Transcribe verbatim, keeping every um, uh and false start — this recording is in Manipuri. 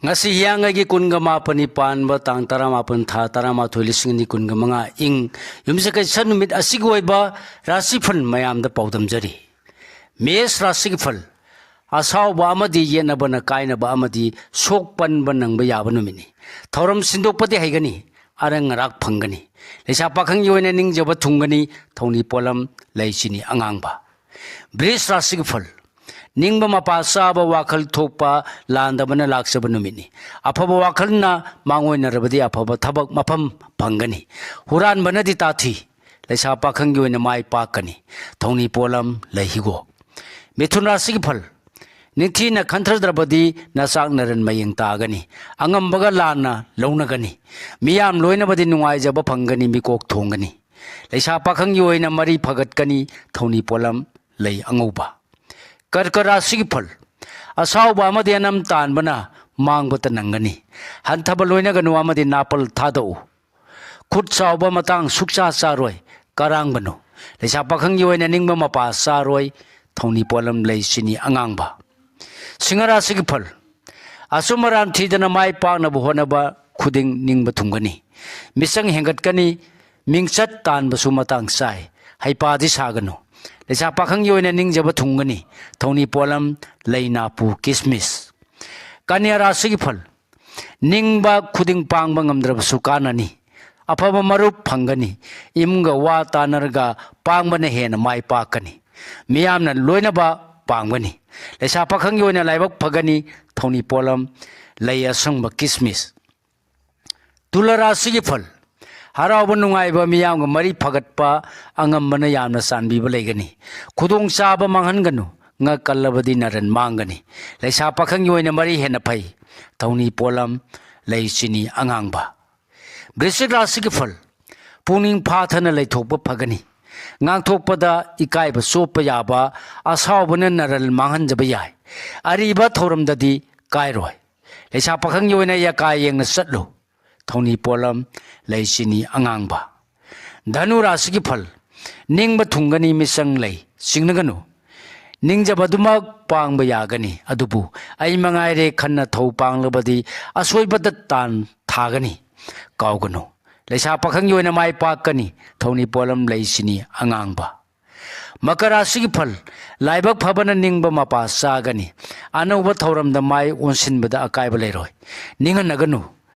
ꯉꯁꯤ ꯍꯤꯌꯥꯡꯒꯩꯒꯤ ꯀꯨꯟꯒ ꯃꯥꯄꯟꯅꯤ ꯄꯥꯟꯕ ꯇꯥꯡ ꯇꯔꯥꯃꯥꯄꯟ ꯊꯥ ꯇꯔꯥꯃꯥꯊꯣꯏ ꯂꯤꯁꯤꯡ ꯑꯅꯤ ꯀꯨꯟꯒ ꯃꯉꯥ ꯏꯪ ꯌꯨꯝꯁꯀꯩꯁ ꯅꯨꯃꯤꯠ ꯑꯁꯤꯒꯤ ꯑꯣꯏꯕ ꯔꯥꯁꯤꯐꯜ ꯃꯌꯥꯝꯗ ꯄꯥꯎꯗꯝꯖꯔꯤ꯫ ꯃꯦꯁ ꯔꯥꯁꯤꯒꯤ ꯐꯜ꯫ ꯑꯁꯥꯎꯕ ꯑꯃꯗꯤ ꯌꯦꯠꯅꯕꯅ ꯀꯥꯏꯅꯕ ꯑꯃꯗꯤ ꯁꯣꯛ ꯄꯟꯕ ꯅꯪꯕ ꯌꯥꯕ ꯅꯨꯃꯤꯠꯅꯤ꯫ ꯊꯧꯔꯝ ꯁꯤꯟꯗꯣꯛꯄꯗꯤ ꯍꯩꯒꯅꯤ꯫ ꯑꯔꯪ ꯑꯔꯥꯛ ꯐꯪꯒꯅꯤ꯫ ꯂꯩꯁꯥ ꯄꯥꯈꯪꯒꯤ ꯑꯣꯏꯅ ꯅꯤꯡꯖꯕ ꯊꯨꯡꯒꯅꯤ꯫ ꯊꯧꯅꯤ ꯄꯣꯠꯂꯝ ꯂꯩ ꯆꯤꯅꯤ ꯑꯉꯥꯡꯕ꯫ ꯕ꯭ꯔꯤꯖ ꯔꯥꯁꯤꯒꯤ ꯐꯜ꯫ ꯅꯤꯡꯕ ꯃꯄꯥ ꯆꯥꯕ ꯋꯥꯈꯜ ꯊꯣꯛꯄ ꯂꯥꯟꯗꯕꯅ ꯂꯥꯛꯆꯕ ꯅꯨꯃꯤꯠꯅꯤ꯫ ꯑꯐꯕ ꯋꯥꯈꯜꯅ ꯃꯥꯡꯑꯣꯏꯅꯔꯕꯗꯤ ꯑꯐꯕ ꯊꯕꯛ ꯃꯐꯝ ꯐꯪꯒꯅꯤ꯫ ꯍꯨꯔꯥꯟꯕꯅꯗꯤ ꯇꯥꯊꯤ꯫ ꯂꯩꯁꯥ ꯄꯥꯈꯪꯒꯤ ꯑꯣꯏꯅ ꯃꯥꯏ ꯄꯥꯛꯀꯅꯤ꯫ ꯊꯧꯅꯤ ꯄꯣꯠꯂꯝ ꯂꯩ ꯍꯤꯒꯣꯛ꯫ ꯃꯤꯊꯨꯟ ꯔꯥꯁꯤꯒꯤ ꯐꯜ꯫ ꯅꯤꯡꯊꯤꯅ ꯈꯟꯊꯗ꯭ꯔꯕꯗꯤ ꯅꯆꯥꯛ ꯅꯔꯟ ꯃꯌꯦꯡ ꯇꯥꯒꯅꯤ꯫ ꯑꯉꯝꯕꯒ ꯂꯥꯟꯅ ꯂꯧꯅꯒꯅꯤ꯫ ꯃꯤꯌꯥꯝ ꯂꯣꯏꯅꯕꯗꯤ ꯅꯨꯡꯉꯥꯏꯖꯕ ꯐꯪꯒꯅꯤ, ꯃꯤꯀꯣꯛ ꯊꯣꯡꯒꯅꯤ꯫ ꯂꯩꯁꯥ ꯄꯥꯈꯪꯒꯤ ꯑꯣꯏꯅ ꯃꯔꯤ ꯐꯒꯠꯀꯅꯤ꯫ ꯊꯧꯅꯤ ꯄꯣꯠꯂꯝ ꯂꯩ ꯑꯉꯧꯕ꯫ ꯀꯔꯀ ꯔꯥꯁꯤꯒꯤ ꯐꯜ꯫ ꯑꯁꯥꯎꯕ ꯑꯃꯗꯤ ꯑꯅꯝ ꯇꯥꯟꯕꯅ ꯃꯥꯡꯕꯇ ꯅꯪꯒꯅꯤ꯫ ꯍꯟꯊꯕ ꯂꯣꯏꯅꯒꯅꯨ ꯑꯃꯗꯤ ꯅꯥꯄꯜ ꯊꯥꯗꯣꯛꯎ꯫ ꯈꯨꯠ ꯆꯥꯎꯕ ꯃꯇꯥꯡ ꯁꯨꯛꯆꯥ ꯆꯥꯔꯣꯏ, ꯀꯔꯥꯡꯕꯅꯨ꯫ ꯂꯩꯁꯥ ꯄꯥꯈꯪꯒꯤ ꯑꯣꯏꯅ ꯅꯤꯡꯕ ꯃꯄꯥ ꯆꯥꯔꯣꯏ꯫ ꯊꯧꯅꯤ ꯄꯣꯠꯂꯝ ꯂꯩ ꯆꯤꯅꯤ ꯑꯉꯥꯡꯕ꯫ ꯁꯤꯡꯍ ꯔꯥꯁꯤꯒꯤ ꯐꯜ꯫ ꯑꯆꯨꯝ ꯑꯔꯥꯟ ꯊꯤꯗꯅ ꯃꯥꯏ ꯄꯥꯛꯅꯕ ꯍꯣꯠꯅꯕ ꯈꯨꯗꯤꯡ ꯅꯤꯡꯕ ꯊꯨꯡꯒꯅꯤ꯫ ꯃꯤꯆꯪ ꯍꯦꯟꯒꯠꯀꯅꯤ꯫ ꯃꯤꯡꯆꯠ ꯇꯥꯟꯕꯁꯨ ꯃꯇꯥꯡ ꯆꯥꯏ꯫ ꯍꯩꯄꯥꯗꯤ ꯁꯥꯒꯅꯨ꯫ ꯂꯩꯁꯥ ꯄꯥꯈꯪꯒꯤ ꯑꯣꯏꯅ ꯅꯤꯡꯖꯕ ꯊꯨꯡꯒꯅꯤ꯫ ꯊꯧꯅꯤ ꯄꯣꯠꯂꯝ ꯂꯩ ꯅꯥꯄꯨ ꯀꯤꯁꯃꯤꯁ꯫ ꯀꯟꯌꯥ ꯔꯥꯁꯤꯒꯤ ꯐꯜ꯫ ꯅꯤꯡꯕ ꯈꯨꯗꯤꯡ ꯄꯥꯡꯕ ꯉꯝꯗ꯭ꯔꯕꯁꯨ ꯀꯥꯟꯅꯅꯤ꯫ ꯑꯐꯕ ꯃꯔꯨꯞ ꯐꯪꯒꯅꯤ꯫ ꯏꯃꯨꯡꯒ ꯋꯥ ꯇꯥꯅꯔꯒ ꯄꯥꯡꯕꯅ ꯍꯦꯟꯅ ꯃꯥꯏ ꯄꯥꯛꯀꯅꯤ꯫ ꯃꯤꯌꯥꯝꯅ ꯂꯣꯏꯅꯕ ꯄꯥꯝꯒꯅꯤ꯫ ꯂꯩꯁꯥ ꯄꯥꯈꯪꯒꯤ ꯑꯣꯏꯅ ꯂꯥꯏꯕꯛ ꯐꯒꯅꯤ꯫ ꯊꯧꯅꯤ ꯄꯣꯠꯂꯝ ꯂꯩ ꯑꯁꯪꯕ ꯀꯤꯁꯃꯤꯁ꯫ ꯇꯨꯂꯥ ꯔꯥꯁꯤꯒꯤ ꯐꯜ꯫ ꯍꯔꯥꯎꯕ ꯅꯨꯡꯉꯥꯏꯕ, ꯃꯤꯌꯥꯝꯒ ꯃꯔꯤ ꯐꯒꯠꯄ, ꯑꯉꯝꯕꯅ ꯌꯥꯝꯅ ꯆꯥꯟꯕꯤꯕ ꯂꯩꯒꯅꯤ꯫ ꯈꯨꯗꯣꯡꯆꯥꯕ ꯃꯥꯡꯍꯟꯒꯅꯨ꯫ ꯉꯛ ꯀꯜꯂꯕꯗꯤ ꯅꯔꯟ ꯃꯥꯡꯒꯅꯤ꯫ ꯂꯩꯁꯥ ꯄꯥꯈꯪꯒꯤ ꯑꯣꯏꯅ ꯃꯔꯤ ꯍꯦꯟꯅ ꯐꯩ꯫ ꯊꯧꯅꯤ ꯄꯣꯠꯂꯝ ꯂꯩ ꯆꯤꯅꯤ ꯑꯉꯥꯡꯕ꯫ ꯕ꯭ꯔꯤꯁꯤꯛ ꯔꯥꯁꯤꯒꯤ ꯐꯜ꯫ ꯄꯨꯛꯅꯤꯡ ꯐꯥꯊꯅ ꯂꯩꯊꯣꯛꯄ ꯐꯒꯅꯤ꯫ ꯉꯥꯡꯊꯣꯛꯄꯗ ꯏꯀꯥꯏꯕ ꯆꯣꯞꯄ ꯌꯥꯕ ꯑꯁꯥꯎꯕꯅ ꯅꯔꯜ ꯃꯥꯡꯍꯟꯖꯕ ꯌꯥꯏ꯫ ꯑꯔꯤꯕ ꯊꯧꯔꯝꯗꯗꯤ ꯀꯥꯏꯔꯣꯏ꯫ ꯂꯩꯁꯥ ꯄꯥꯈꯪꯒꯤ ꯑꯣꯏꯅ ꯌꯥꯀꯥ ꯌꯦꯡꯅ ꯆꯠꯂꯨ꯫ ꯊꯧꯅꯤ ꯄꯣꯠꯂꯝ ꯂꯩ ꯆꯤꯅꯤ ꯑꯉꯥꯡꯕ꯫ ꯙꯅꯨ ꯔꯥꯁꯤꯒꯤ ꯐꯜ꯫ ꯅꯤꯡꯕ ꯊꯨꯡꯒꯅꯤ, ꯃꯤꯆꯪ ꯂꯩ ꯆꯤꯡꯅꯒꯅꯨ꯫ ꯅꯤꯡꯖꯕꯗꯨꯃꯛ ꯄꯥꯡꯕ ꯌꯥꯒꯅꯤ꯫ ꯑꯗꯨꯕꯨ ꯑꯩ ꯃꯉꯥꯏꯔꯦ ꯈꯟꯅ ꯊꯧ ꯄꯥꯡꯂꯕꯗꯤ ꯑꯁꯣꯏꯕꯗ ꯇꯥꯟ ꯊꯥꯒꯅꯤ꯫ ꯀꯥꯎꯒꯅꯨ, ꯂꯩꯁꯥ ꯄꯥꯈꯪꯒꯤ ꯑꯣꯏꯅ ꯃꯥꯏ ꯄꯥꯛꯀꯅꯤ꯫ ꯊꯧꯅꯤ ꯄꯣꯠꯂꯝ ꯂꯩꯁꯤꯅꯤ ꯑꯉꯥꯡꯕ꯫ ꯃꯀꯔ ꯔꯥꯁꯤꯒꯤ ꯐꯜ: ꯂꯥꯏꯕꯛ ꯐꯕꯅ ꯅꯤꯡꯕ ꯃꯄꯥ ꯆꯥꯒꯅꯤ꯫ ꯑꯅꯧꯕ ꯊꯧꯔꯝꯗ ꯃꯥꯏ ꯑꯣꯟꯁꯤꯟꯕꯗ ꯑꯀꯥꯏꯕ ꯂꯩꯔꯣꯏ꯫ ꯅꯤꯡꯍꯟꯅꯒꯅꯨ,